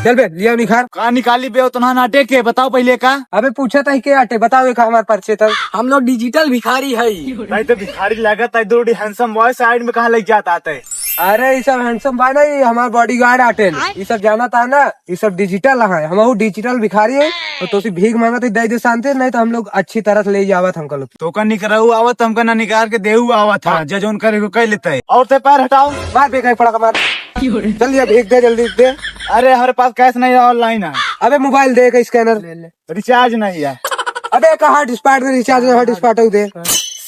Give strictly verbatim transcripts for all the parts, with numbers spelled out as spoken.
चल बे, लिया निखार। का निकाली बे, उतना नाटे के, बताओ पहिले का। अबे पूछत ही के आटे, बताओ एक हमार परिचय तब। हम लोग digital भिखारी है। नहीं तो भिखारी लागत है, दो डी handsome boy side में कहाँ लग जाता है? अरे, ई सब handsome boy नहीं, हमार bodyguard आटे। ई सब जानत है ना, ई सब digital है, हमहू digital भिखारी है। तो तोसी भीख मांगत ही, दे दे शांति, नहीं तो हम लोग अच्छी तरह से ले जावत हमका लोग। तोका निकरऊ आवत, हमका ना निकार के देऊ आवत है। हाँ। जे जौन करे को कह लेता है। और ते पैर हटाओ। मार बे, कहीं पड़ा का मार। चल, ये भीख दे, जल्दी दे। अरे, हमारे पास cash नहीं है, online है। अबे, mobile दे, एक scanner। ले ले। Recharge नहीं है। अबे, एक hotspot दे, recharge नहीं, hotspot दे।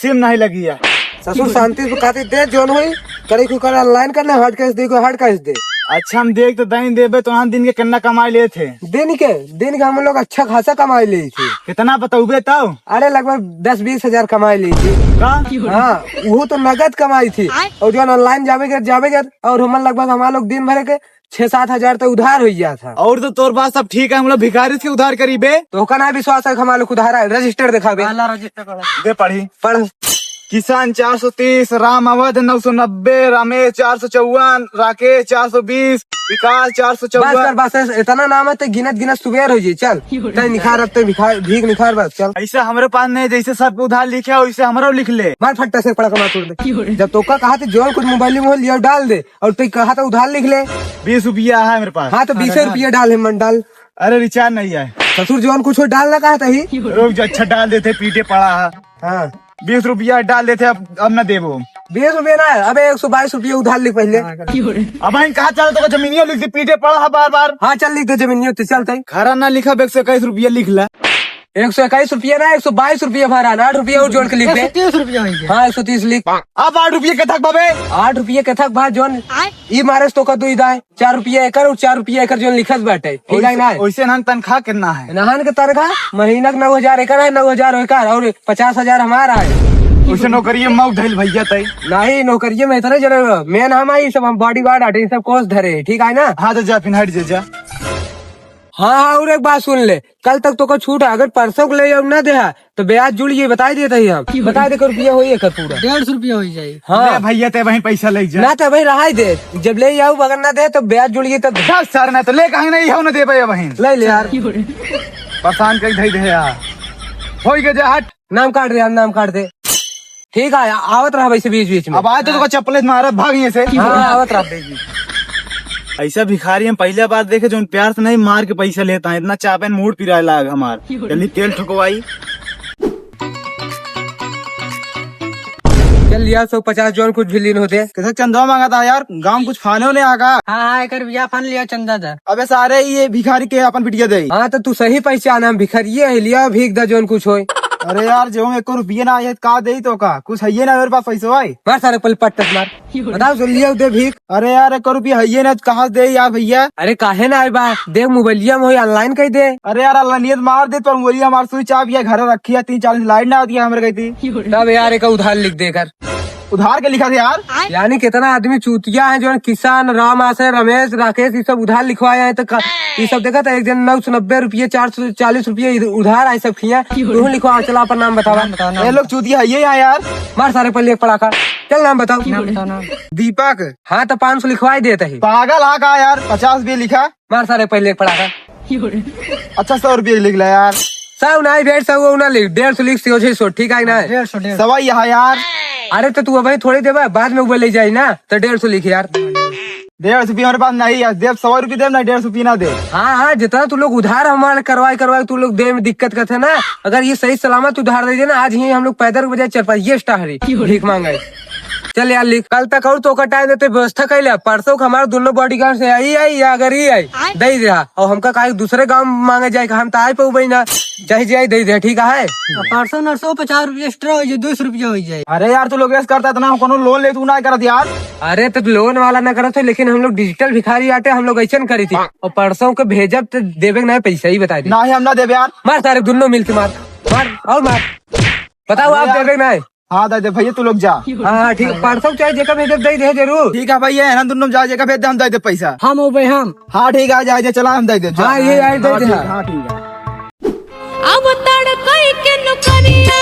SIM नहीं लगी है। ससुर, शांति से खातिर दे, जौन होई, करे को कर, online करना, hard cash दे को hard cash दे। अच्छा, हम देख तो दई देबे, तो हम दिन के कितना कमाई लेत है? दिन के, दिन के हम लोग अच्छा खासा कमाई लेत है। कितना बतौबे तब? अरे, लगभग दस बीस हजार कमाई लेत है। का? हाँ, वो तो नगद कमाई थी। और जौन online जावे के, जावे के, और हमन लगभग हमार लोग दिन भर के छह सात हजार तो उधार हो गया था। और तो तोर बात सब ठीक है, हम लोग भिखारी से उधार करीबे। तो ओका ना विश्वास है, हमार लोग उधार है, register दिखाबे। हाँ, ला register करा। दे पढ़ी। पढ़। किसान चार सौ तीस, राम अवध नौ सौ नब्बे, रमेश चार सौ चौवन, राकेश चार सौ बीस, विकास चार सौ चौवन। बस कर, बस, इतना नाम है, ते गिनत गिनत सुबेर हो जाई, चल। तै निखार, अब तै भिखा-, भीख निखार, बस, चल। ऐसे हमरे पास नहीं, जैसे सबके उधार लिखे हो, वैसे हमरो लिख ले। मार फट्टा से पड़ा कमा तोड़ दे। जब तोका कहा थे, जौन कुछ mobile में हो, लिया डाल दे। और तू कहा था उधार लिख ले। बीस रुपया है मेरे पास। हाँ, तो बीस रुपया डाल, हिम्मत डाल। अरे, recharge नहीं है। ससुर, जौन कुछ हो, डाल ना कहा था ही। रुक जा, अच्छा डाल देते, पीटे पड़ा है। हाँ। बीस रुपया डाल देते, अब, अब ना देबो। बीस रुपया ना, अबे एक सौ बाईस रुपया उधार लिख पहले। अब हम कहाँ चल, तो जमीनियो लिख दे, पीटे पड़ा है बार बार। हाँ, चल लिख दे जमीनियो, तो चलते। खरा ना लिखा, एक सौ इक्कीस रुपया लिख ला। एक सौ इक्कीस रुपया ना, एक सौ बाईस रुपया भरा ना, आठ रुपया और जोड़ के लिख दे। एक सौ तीस रुपया हो गया। हाँ, एक सौ तीस लिख। अब आठ रुपया के थक बाबे। आठ रुपया के थक बा, जौन ई मारे से तोका दुई दाए, चार रुपया एकर और चार रुपया एकर जौन लिखत बाटे, ठीक है ना? वैसे ना तनख्वाह कितना है? नहान के तनख्वाह महीना के नौ हजार एकर है, नौ हजार एकर और पचास हजार हमारा है। वैसे नौकरिये मौत धइल भैया तई। नहीं, नौकरिये में इतने जने, main हम आई, सब हम bodyguard आटे, सब कोस धरे, ठीक है ना? हाँ, तो जा फिर हट जा, जा। हाँ, हाँ, और एक बात सुन ले, कल तक तोका छूट है, अगर परसों के ले जाऊ ना देहा, तो ब्याज जुड़ जाई, बताई देत ही हम। बताई दे, रुपया होई एकर पूरा। डेढ़ सौ रुपया हो जाई। हाँ। ले भैया, ते वहीं पैसा ले जा। ना तो भाई रहाई दे, जब ले जाऊ, अगर ना दे, तो ब्याज जुड़ जाई, तब। दस सर ना तो ले, कहीं नहीं हो ना दे भाई, वहीं। ले ले यार। परेशान कहीं धई दे यार। होई के जा, हट। नाम काट दे यार, नाम काट दे। ठीक है, आ-, आवत रहा वैसे बीच बीच में। अब आए तो तोका चप्पल से मारा, भाग यहाँ से। हाँ, आवत रहा बीच बीच। ऐसा भिखारी हम पहले बार देखे, जो प्यार से नहीं, मार के पैसा लेता है। इतना चापेन मूड पिराए लाग हमार। जल्दी तेल ठुकवाई। चल लिया, सौ पचास जौन कुछ भी लीन होते। कैसे चंदा मांगा था यार, गाँव कुछ फाने होने आगा। हाँ, हाँ, एकर बिया फान लिया चंदा था। अबे सारे, ये भिखारी के अपन बिटिया दे। हाँ, तो तू सही पहचान, हम भिखारिये है, लिया भीख दा जौन कुछ होए। अरे यार, जो एको रुपया ना आए, का दे तो का? कुछ है ये ना मेरे पास पैसा आए। मार सारे पल पट्टस मार। बताओ, सुन लिया दे भीख। अरे यार, एको रुपया है ये ना, कहाँ से दे यार भैया? अरे काहे ना आए बा? देख मोबाइलिया में होई, online कई दे। अरे यार, अल्लाह नियत मार दे, पर मोबाइलिया हमार switch off या घर रखी है, तीन चार दिन light ना आती है हमारे कहीं थी। तब यार, एक उधार लिख दे कर। उधार के लिखा थे यार? यानी कितना आदमी चूतिया है, जो किसान, राम आशय, रमेश, राकेश, ये सब उधार लिखवाए हैं, तो का-, ये सब देखा था, एक दिन नौ सौ नब्बे रुपये, चार सौ चालीस रुपये इधर उधार आए सब किया। तू लिखवा, चला अपन नाम बतावा। नाम बताओ, नाम ये लोग बताओ। चूतिया है ये यहाँ यार। मार सारे पहले एक पड़ाका। चल नाम बताओ। नाम बताओ, नाम। दीपक। हाँ, तो पाँच सौ लिखवाई देते ही। पागल हा का यार, पचास भी लिखा। मार सारे पहले एक पड़ाका। अच्छा, सौ रुपये लिख ला यार। सौ नहीं भेट, सौ वो ना लिख, डेढ़ सौ लिख, सौ, छह सौ, ठीक है ना? डेढ़ सौ, डेढ़ सौ। सवाई यहाँ यार। अरे तो तू अबे थोड़ी देबे, बाद में वो ले जाई ना, तो डेढ़ सौ लिख यार। डेढ़ सौ रुपये हमारे पास नहीं यार, देब सौ रुपये देब ना, डेढ़ सौ रुपये ना देब। हाँ, हाँ, जितना तू लोग उधार हमारे करवाए, करवाए, तू लोग दे में दिक्कत करते ना, अगर ये सही सलामत उधार दे देना, आज ही हम लोग पैदल के बजाय चरपहिया से टहरी, भीख मांगे। चल यार, लिख, कल तक और तोका टाइम देते, व्यवस्था कर ले। परसों के हमारे दोनों bodyguard से आई, आई या अगर ही आई, आय। दे दे। और हमका काहे दूसरे गांव मांगे जाए, हम तो आए पे उबई ना, चाहे जाए दे दे, ठीक है? परसों नरसों पचास रुपये extra हो जाए, दो सौ रुपया हो जाए। अरे यार, तू लोग ऐसे करता इतना, कोनो loan ले तू ना करत यार। अरे तो loan वाला ना करत है, लेकिन हम लोग digital भिखारी आटे, हम लोग ऐसे न करी थी। और परसों के भेजब तो देवे के ना पैसा ही बताई दे। ना ही हम ना देवे यार। मार सारे दोनों मिलके मार, मार और मार। बताओ अरे आप यार। देवे के ना। हाँ, दे दे भैया, तू लोग जा। हाँ, हाँ, ठीक है, परसों चाहे जेका भेजब दे दे जरूर। ठीक है भैया, हम दोनों जा, जेका भेज दे, हम दे दे पैसा। हम हो भाई, हम। हाँ, ठीक है, जा, जा, चला, हम दे दे, जा। हाँ, ये आई, दे हाँ, दे, ठीक, हाँ। हाँ, ठीक है। अब तड़कई के नौकरिया,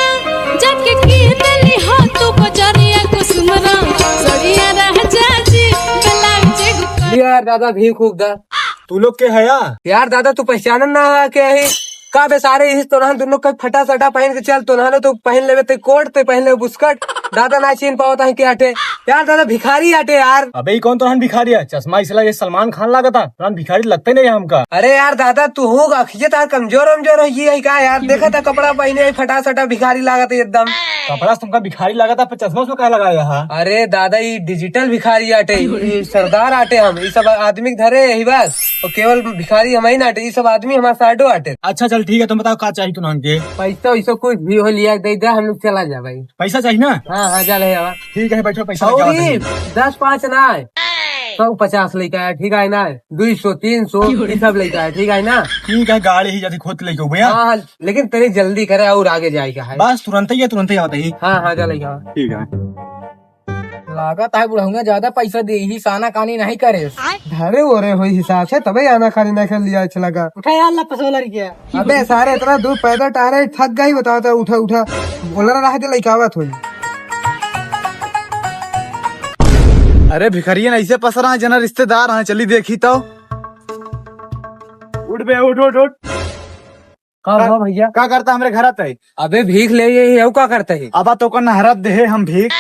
जाके कीन लिहा तू बजरिया कुसुमरा, सड़िया रह जा जी, ब्लाउज एगो कर। यार, दादा भी खूब दा। तू लोग के हया? यार दादा, तू पहचानन ना है के ही? का बे सारे, इस तोरहन दुनो का फटा सटा पहन के चल, तोरहन तो पहन लेवे ते कोट, ते पहन लेवे बुस्कट। दादा ना चीन पावत है के आटे। यार दादा, भिखारी आटे यार। अबे, ई कौन तोरहन भिखारी है? चश्मा इसला ये सलमान खान लागत है, तोरहन भिखारी लगते नहीं है हमका। अरे यार दादा, तू होगा, अखिये तार कमजोर वमजोर हो, ये है का यार? देखा था कपड़ा पहने है, फटा सटा भिखारी लागत है एकदम। कपड़ा से तुमका भिखारी लागत है, पर चश्मा उसमें काहे लगाया है? अरे दादा, ई डिजिटल भिखारी आटे, ई सरदार आटे हम, ई सब आदमी के धरे यही बस। और केवल भिखारी हम ही ना आटे, ई सब आदमी हमार साइडो आटे। अच्छा चल ठीक है, तुम बताओ का चाहिए तुनहन के? पैसा वैसा कुछ भी हो लिया दे दे, हम लोग चला जा भाई। पैसा चाहिए ना? हाँ, हाँ, जा ले आवा। ठीक है, बैठो, पैसा और लेके आओ ई तुम। दस पाँच ना है, सौ पचास लेके आया, ठीक है ना? दुई सौ, तीन सौ, ये सब लेके आया, ठीक है ना? ठीक है, गाड़ी ही जाती खोद के लेके हो भैया। हाँ, हाँ, लेकिन तेरी जल्दी करे और आगे जाएगा है। बस तुरंत ही है, तुरंत ही आवत ही। हाँ, हाँ, जा लेके आवा। ठीक है। लागत है बुढ़ौना ज्यादा पैसा दे ही, साना कानी नहीं करे। धरे ओरे होई हिसाब से, तबे आना खाली नहीं कर लिया, अच्छा लगा। उठा यार, ला पसोलर के। अबे सारे, इतना दूर पैदल टहरे, थक गई, बताओ तो, उठा, उठा। बोल रहा है, लइकावत होई। अरे भिखरियन ऐसे पसरा है, जना रिश्तेदार हैं, चली देखी तो। उठ बे, उठ, उठ, उठ। का हुआ भैया? का करता हमरे घर आते? अबे भीख ले ये, ये का करते है? अब तो कन हरत दे हम भीख।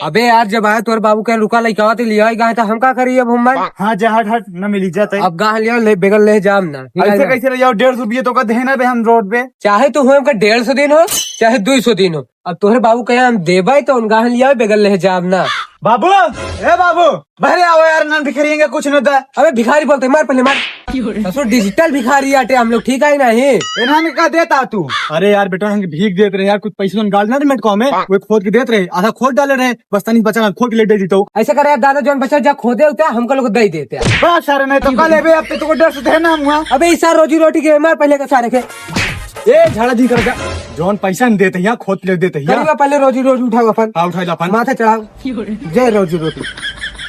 अबे यार, जब आए तोर बाबू के रुका लइकावा ते लिया गाय, तो हम का करी अब हम? हाँ, जा हट हट, न मिली जाते। अब गाह लिया ले, बेगल ले जाम ना। ठीक है ऐसे ना? कैसे ले जाओ? डेढ़ सौ रुपये तो का देना बे हम रोड पे। चाहे तू हो हमका डेढ़ सौ दिन हो, चाहे दुई सौ दिन हो, अब तोहरे बाबू कहे हम देबे तो उन गाह लिया बेगल ले जाम ना। बाबू, ए बाबू, बहरे आओ यार, नन भिखारी हैं, कुछ न दा। अबे भिखारी बोलते, मार पहले मार। ससुर डिजिटल भिखारी आटे हम लोग, ठीक है नहीं? इन्हन का देता तू? अरे यार बेटा, हम भीख देत रहे यार, कुछ पैसे डाल ना मेटको में, वो खोद के देत रहे, आधा खोद डाले रहे, बस तनी बचा ना, खोद के ले दे दी तो। ऐसे करे यार दादा, जौन बचा जा खोदे उता, हमको लोग दे देते हैं। बस सारे, नहीं तो कल लेबे, अब तो तुमको डेढ़ सौ देना हुआ। अबे इस साल रोजी रोटी के मार पहले का सारे के। ए झाड़ा दी कर जा, जौन पैसा नहीं देते यहाँ, खोद के ले देते यहाँ। करूँगा पहले रोजी रोटी उठाओ अपन। हाँ, उठा ला अपन। माथा चढ़ाओ। जय रोजी रोटी।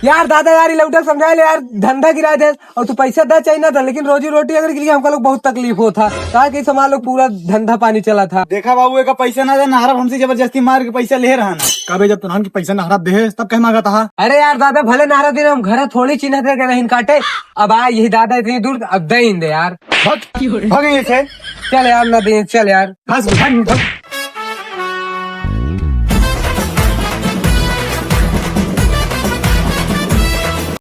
यार दादा यार, ई लौटा समझा ले यार, धंधा गिरा दे। और तू पैसा दा चाहे ना दा, लेकिन रोजी रोटी अगर के लिए हमका लोग बहुत तकलीफ होता, ताकि हमार लोग पूरा धंधा पानी चला था। देखा बाबू, एका पैसा ना दे, नहरब हमसे जबरदस्ती मार के पैसा ले रहा ना। कबे जब तुनहन के पैसा नहरब दे, तब कहे मांगा था? अरे यार दादा, भले नहरब दिन हम घर थोड़ी चिन्ह दे के नहीं काटे, अब आ यही दादा इतनी दूर, अब दे ही दे यार। भाग, भाग यहाँ से। चल यार, ना दे, चल यार। बस, भाग, भाग।